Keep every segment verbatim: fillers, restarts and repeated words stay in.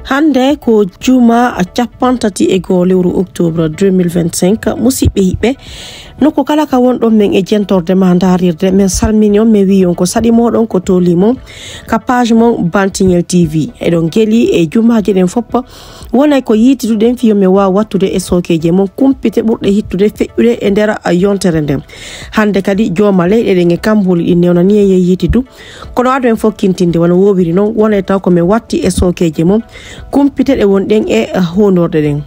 Hannde ko juma capanɗe tati e goo lewru octobre deux mille vingt-cinq. Musidɓe yiɓɓe, nokku kala ka wonɗon men e jentorde ma ndaarirde, men salmini on, men wi'i on ko saɗi mooɗon, ko tooli mon ka page mon Bantiŋel T V. Eɗon geli e jumaaji ɗen fof, wonay ko yiitiduɗen fii yo men waaw wattude e sookeeje mon kumpite ɓurɗe hittude feƴƴude e nder yontere nden. Hannde kadi jooma leyɗe ɗen e kammbuli ɗin newnani en yo yiitidu. Kono ado en fokkintinde wano woowiri non, wonay taw ko men watti e sookeeje mon kumpite ɗe wonɗen e huunorde ɗen.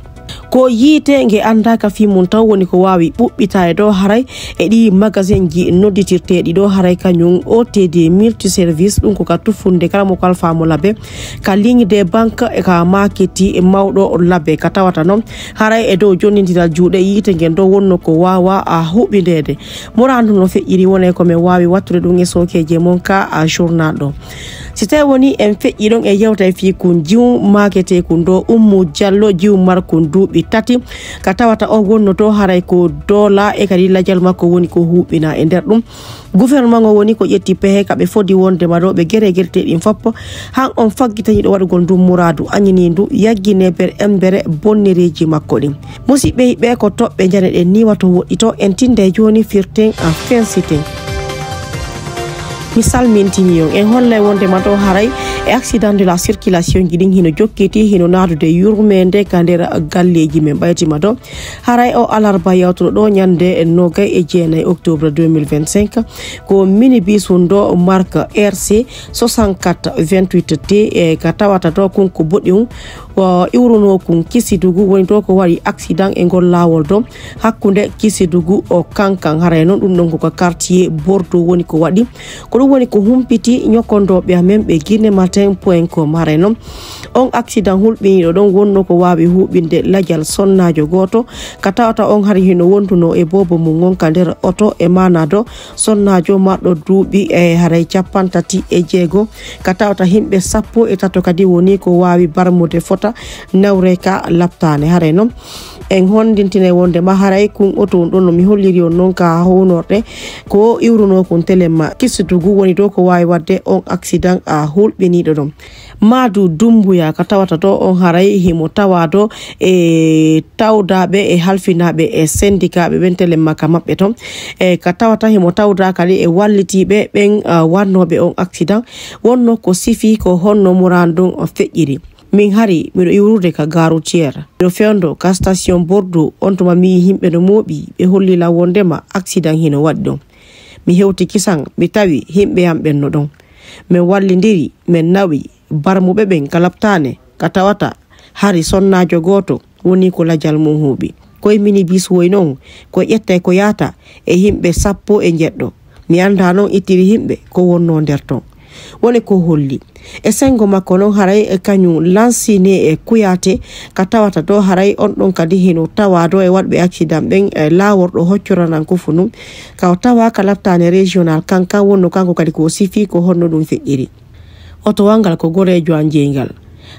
Ko yiite nge anndaaka fii mum taw woni ko waawi ɓuɓɓitaade ɗo haray e ɗi magasin ji nodditirteeɗi ɗo haray kañum O T D multiservice, ɗum ko ka tufunde kala mo ko alfaa mo labe, ka ligne de banque e ka maketi e mawɗo labe, ka tawata non haray e dow jonnindiral juuɗe yiite ngen ɗo wonno ko waawa a huɓindeede. Muraadu no feƴƴiri, wonay ko men waawi wattude ɗum e sookeeje mon ka a journal ɗo. Si tawi woni en feƴƴi ɗon e yewta e fii kun jiwu maakete kun ɗo Ummu Jallo, jiwu markun duuɓi tati, ka tawata o wonnoto haray ko doola e kadi lajal makko woni ko huuɓina e nder ɗum. Gouvernement o woni ko ƴetti pehe ka ɓe fodi wonde ma ɗo ɓe gere gerte ɗin fof. Han on faggitani ɗo waɗugol ndun muraadu añini ndu yaggine ber embere bonnereeji makko ɗin. Musidɓe yiɓɓe, ko toɓɓe njane ɗen ni wato woɗɗito en tinde jooni firten a fensiten. Mi salmintini on, en hollay wonde ma ɗo haray e accident de la circulation ji ɗin hino jokkiti, hino naadude yurmeende ka nder galleeji men ɓayti ma ɗo. Haray o alarba yawtuɗo ɗo ñande nogay e jeenay octobre deux mille vingt-cinq, ko minibus ndo marque R C soixante-quatre vingt-huit T, e ka tawata to kun ko boɗi un, o iwruno kun Kisidugu, woni to ko waɗi accident e ngol laawol ɗo hakkunde Kisidugu o Kankan. Haray non ɗum ɗon ko ka quartier Bordeaux woni ko waɗi. Ko ɗum woni ko humpiti ñokkondooɓe amen ɓe guinematin point com. Haray non on accident hulɓiniiɗo ɗon wonno ko waawi huuɓinde lajal sonnaajo gooto, ka tawata on hari hino wonduno e boobo mum on ka nder oto, e maanaa ɗo sonnaajo marɗo duuɓi e haray capanɗe tati e jeego, ka tawata himɓe sappo e tato kadi woni ko waawi barmude fota nawre ka laptaane. Haray non en honndintinay wonde ma haray kun oto on ɗon no mi holliri on non ka hunorɗe ko iwruno kun telemma Kisidugu woni ɗo ko waawi waɗde on accident a hulɓiniiɗo ɗon. Maadu Dumbuya ka tawata to on haray himo tawaado e tawdaaɓe e halfinaaɓe e sendikaaɓe ɓen telemma ka maɓɓe ton. E ka tawata himo tawdaa kadi e wallitiiɓe ɓen, ah, wannooɓe on accident. Wonno ko sifi ko honno muraan ɗum feƴƴiri. Min hari miɗo iwrude ka gare routière. Miɗo fewndo ka station Bordeaux, on tuma mi yii himɓe no mooɓi, ɓe holli lan wondema accident hino waɗi ɗon. Mi hewti kisan, mi tawi himɓe am ɓen no ɗon. Min wallindiri, min nawi barmuɓe ɓen ka laptaane, ka tawata hari sonnaajo gooto woni ko lajal mum huuɓi. Koye minibus woy non, ko ƴettay ko yaata e himɓe sappo e njeɗɗo. Mi anndaa non ittiri himɓe ko wonnoo nder ton. Woni ko holli. E senngo makko non haray e kañum Lansine e Kuyaate ka tawata ɗo haray on ɗon kadi hino tawaa ɗo e waɗɓe accident ɓen e laawol ɗo hoccoranan ko funum. Ka o tawaa ka laptaane régional Kankan wonno kanko kadi ko o sifi ko honno ɗum feƴƴiri. Otowal ngal ko goreejo an jeyngal.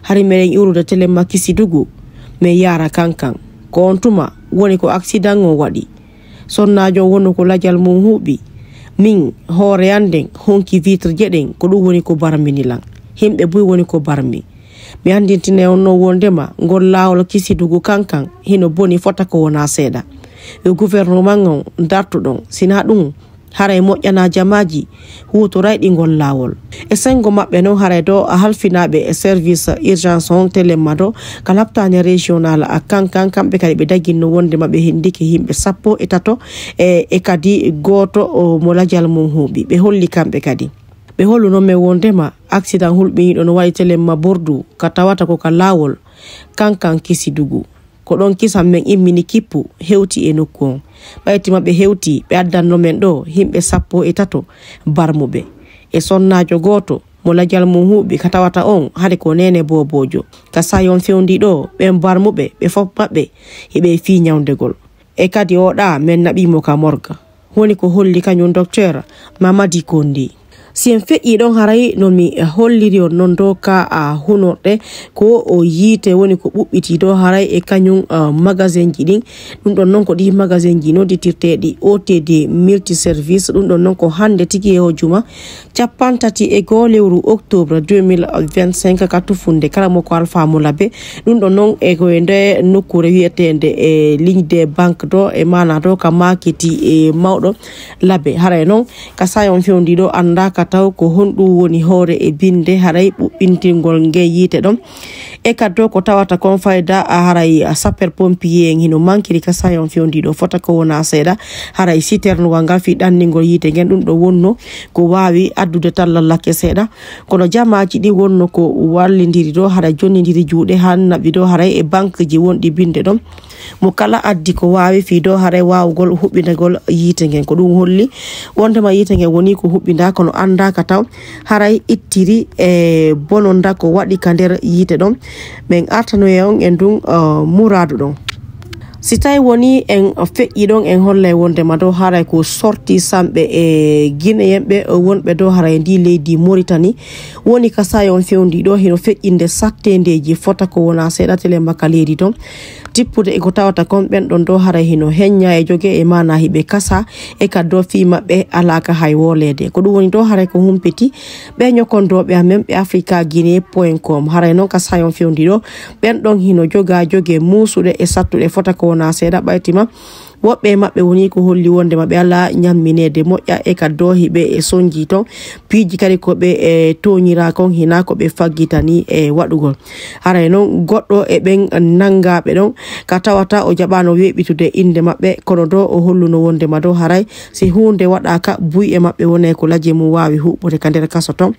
Hari meɗen iwrude telemma Kisidugu, min yaara Kankan. Ko on tuma woni ko accident on waɗi. Sonnaajo on wonno ko lajal mum huuɓi. Min, hoore an nden, honki vitre je ɗen, ko ɗum woni ko barmini lan. Himɓe buy woni ko barmi. Mi anndintinay on non wondema ngol laawol Kisidugu Kankan hino boni fota ko wonaa seeɗa. Yo gouvernement on dartu ɗon, sinaa ɗum haray moƴƴanaa jamaaji huutorayɗi ngol laawol. E senngo maɓɓe non haray ɗo halfinaaɓe e service urgence on telemma ɗo ka laptaane régional a Kankan, kamɓe kadi ɓe daginno wondema ɓe hendike himɓe sappo e tato e, e kadi gooto o mo lajal mum huuɓi. Ɓe holli kamɓe kadi. Ɓe holluno men wondema accident hulɓiniiɗo no waɗi telemma Bordeaux ka tawata ko ka laawol Kankan Kisidugu. Ko ɗon kisan men immini kippu hewti e nokku on. Ɓayti maɓɓe hewti, ɓe addanno men ɗo himɓe sappo e tato barmuɓe. E sonnaajo gooto mo lajal mum huuɓi ka tawata on hari ko neene booboojo. Ka saa'i on fewndi ɗo, ɓen barmuɓe, ɓe fof maɓɓe, hiɓe e fii ñawndegol. E kadi o ɗa men naɓimo ka morgue. Woni ko holli kañum docteur Mamadi Kondi. Si en feƴƴii ɗon, haray no mi holliri on non ɗoo ka, a, hunorɗe, ko o yiite woni ko ɓuɓɓitii ɗoo haray e kañum, a, magasinji ɗin. Ɗum ɗon non ko ɗi magasinji nodditirteeɗi O T D multiservice. Ɗum ɗon non ko hannde tigi e o juma, capanɗe tati e go'o lewru octobre deux mille vingt-cinq, ka tufunde kala mo ko Alpha Moulabe. Ɗum ɗon non e ko e nde nokkuure wiyeteende e Ligne des Banques ɗoo, e maanaa ɗoo ka maakiti e mawɗo Labe. Haray non ka saa'i on fewndiiɗo anndaaka taw ko honɗum woni hoore e binnde haray ɓuɓɓintingol ngee yiite ɗon. E kaddo ko tawata kon fayda, a, haray sapeur pompier en hino mankiri ka saa'i on fewndiiɗo fota ko wona seeɗa. Haray citerne wal ngal fii ɗanningol yiite ngen, ɗum ɗo wonno ko waawi addude tallallake seeɗa. Kono jamaaji ɗi wonno ko wallindiri ɗo, haray jonnindiri juuɗe haa naɓi ɗo, haray e banque ji wonɗi binnde ɗon. Mo kala addi ko waawi fii ɗo haray waawugol huɓɓindagol yiite ngen. Ko ɗum holli wondema yiite ngen woni ko huɓɓinda, kono anndaaka taw haray ittiri e bononda ko waɗi ka nder yiite ɗon. Min artanoye on e ndun, uh, muraadu ɗon. Si tawi woni en feƴƴi ɗon, en hollay wondema ɗo haray ko sorti samɓe e Guinéen ɓe wonɓe ɗo haray e ndi leydi Mauritanie woni ka saa'i on fewndiiɗo hino feƴƴinde satteendeeji fota ko wona seeɗa tele makka leydi ton. Tippude e ko tawata kon, ɓen ɗon ɗo haray hino heñña e joge, e maanaa hiɓe kasa, e ka do fii maɓɓe alaaka hay wooleede. Ko ɗum woni ɗo haray ko humpiti ɓe ñokondooɓe amen ɓe africa guinée point com. Haray non ka saa'i on fewndiiɗo, ɓen ɗon hino joga joge muusuɗe e sattuɗe fota ko wona seeɗa, ɓaytima woɓɓe e maɓɓe woni ko holli wondema ɓe alaa ñammineede moƴƴa, e ka do hiɓe e sonji ton piiji kadi ko ɓe e tooñiraa kon hinaa ko ɓe faggitanii e waɗugol. Haray non goɗɗo e ɓen nanngaaɓe ɗon ka tawata o jaɓaano weeɓitude innde maɓɓe, kono do o holluno wondema do haray si huunde waɗaaka, buy e maɓɓe wonay ko laje mum waawi huɓɓude ka nder kaso ton.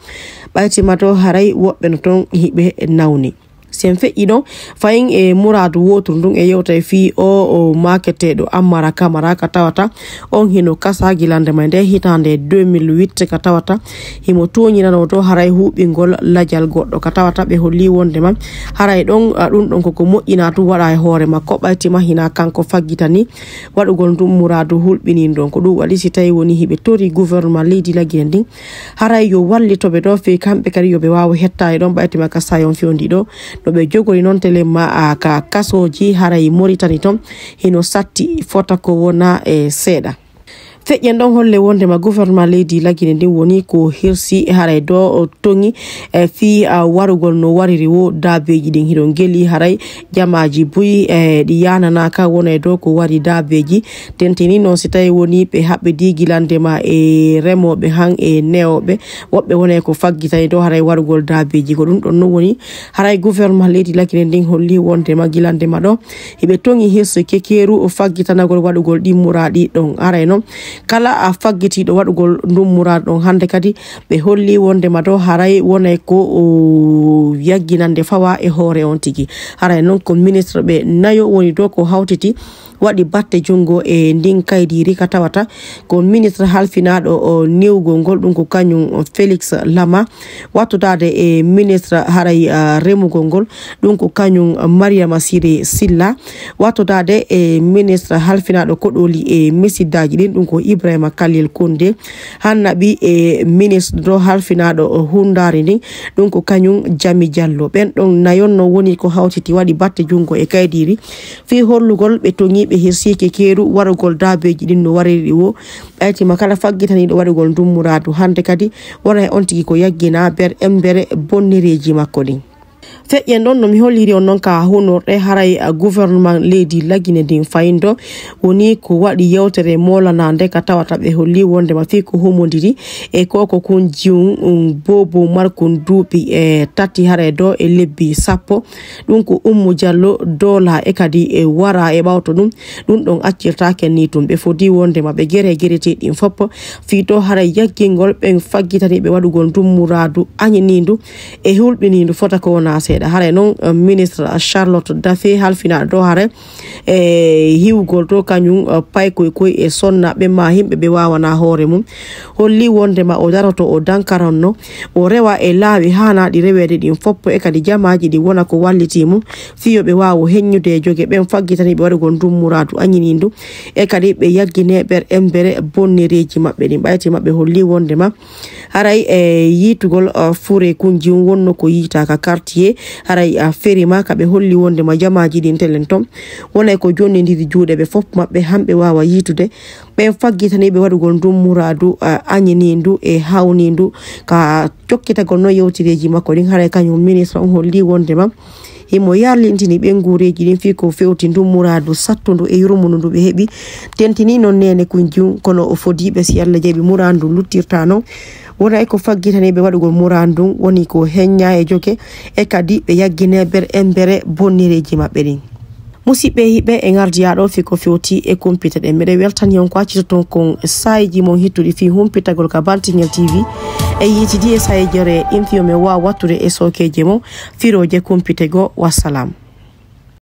Ɓaytima do haray woɓɓe no ton hiɓe nawni. Si en feƴƴi ɗon, fayin e muraadu wooturu ndun e yewta e fii o, o maaketeeɗo Ammara Kamara ka tawata on hino kasa gila nde ma nde hitaande deux mille huit, ka tawata himo tooñinanoo do haray huɓɓingol lajal goɗɗo, ka tawata ɓe holli wondema haray ɗon, a, ɗum ɗon koko moƴƴinaa tun waɗa e hoore makko, ɓaytima hinaa kanko faggitanii waɗugol ndun muraadu hulɓiniindu ɗon. Ko ɗum waɗi si tawi woni hiɓe tori gouvernement leydi Lagine ndin, haray yo wallito ɓe ɗo fii kamɓe kadi yo ɓe waawu hettaade ɗon, ɓaytima ka saa'i on fewndiiɗo no ɓe jogori non tele ma, a, ka kasooji haray Mauritanie ton hino satti fota ko wona e seeɗa. Feƴƴen ɗon holle wondema gouvernement leydi Lagine ndin woni ko hirsi haray do toŋi, e, fii, a, warugol no wariri wo daabeeji ɗin hiɗon geli haray jamaaji buy, e, ɗi yaananaaka wona e dow ko wari daabeeji. Tentini non si tawi woni ɓe haɓɓidi gila nde ma e remooɓe han e newooɓe, woɓɓe wona e ko faggitani dow haray warugol daabeeji. Ko ɗum ɗon non woni haray gouvernement leydi Lagine ndin holli wondema gila nde ma ɗo hiɓe toŋi hirsi kekeeru faggitanagol waɗugol ɗin muraaɗi ɗon. Haray non kala a faggitiiɗo waɗugol ndun muraadu ɗon hannde kadi ɓe holli wondema ɗo haray wonay ko o yagginande fawa e hoore on tigi. Haray non ko ministre ɓe nayo woni ɗo ko hawtiti waɗi batte junngo e ndin kaydiiri ka tawata ko ministre halfinaaɗo o niwgol ngol, ɗum ko kañum Félix Lama, wattodaade e ministre haray, ah, remugol ngol, ɗum ko kañum Mariama Siré Silla, wattodaade e ministre halfinaaɗo koɗooli e misiddaaji ɗin, ɗum ko Ibrahima Khalil Koundé, hannaɓi e ministre ɗo halfinaaɗo hunndaari ndin, ɗum ko kañum Jami Diallo. Ɓen ɗon nayon no woni ko hawtiti waɗi batte junngo e kaydiiri fii hollugol ɓe toŋiiɓe hirsiike keeru warugol daabeeji ɗin no wariri wo. Ɓaytima kala faggitaniiɗo waɗugol ndun muraadu hannde kadi wona e on tigi ko yagginaa ber embere bonnereeji makko ɗin. Feƴƴen ɗon no mi holliri on non ka hunorɗe haray, a, gouvernement leydi Lagine ndin fayindo woni ko waɗi yewtere moolanaande ka tawata ɓe holli wondema fii ko humondiri e koko kun jiwun, um, bobo markun duuɓi e tati haray do e lebbi sappo. Ɗum ko Ummu Jallo doola e kadi e wara e ɓawto ɗum. Ɗum ɗon accirtaake ni tun. Ɓe fodi wondema ɓe gere gereteeɗi ɗin fop fii to haray yaggingol ɓen faggitaniiɓe waɗugol ndun muraadu añiniindu e hulɓiniindu fota ko wona seeɗa. Haray noon, eh, ministre Charlotte Daffé halfinaaɗo to haray e hiwgol to kañum, eh, paykoy koy e sonnaaɓe ma yimɓe ɓe waawanaa hoore mum. Holli wonde ma o daroto o dankaranno, o rewa e laawi haanaaɗi reweede ɗin foppo e kadi jamaaji ɗi wona ko wallitii mum. Fii yo ɓe waawo heññude e joge ɓen faggitaniiɓe waɗugol ndun muraadu añinindu e kadi ɓe yaggine ɓer embere bonnereeji maɓɓe ɗin. Ɓayti maɓɓe holli wonde ma haray e yiitugol, uh, fure kunji wonno ko yiita ka quartier, haray, uh, ferima ka ɓe holli wonde ma jamaaji ɗin telen ton wonay ko jonnindiri juuɗe ɓe fof maɓɓe hamɓe waawa yiitude ɓen faggitaniiɓe waɗugol ndun muraadu, uh, añinindu e hawnindu ka cokkitagol no yewtireeji makko ɗin. Haray kañum ministre on holli wonde ma himo yarlintini ɓe nguureeji ɗin fii ko fewti ndun muraadu sattundu e yurmundu ndu ɓe heɓi. Tentini non neene kunjun kono o fodiiɓe si Allah jaɓi muraadu ndun luttirta non. Wonay ko faggitaniiɓe waɗugol muraadu ndun woni ko heñña e joge e kadi ɓe yaggine ɓer embere bonnereeji maɓɓe ɗin. Musiɓɓe e yiɓɓe e ngardiyaɗo fii ko fewti e kumpite ɗen. Miɗen weltani on ko accitoton kon saayiji mon hittuɗi fii humpitagol ka Baltingel T V. E yiitidi e saayijere ɗin fii yo men waaw wattude e sookeeje mon firooje kumpite goo. Wassalam.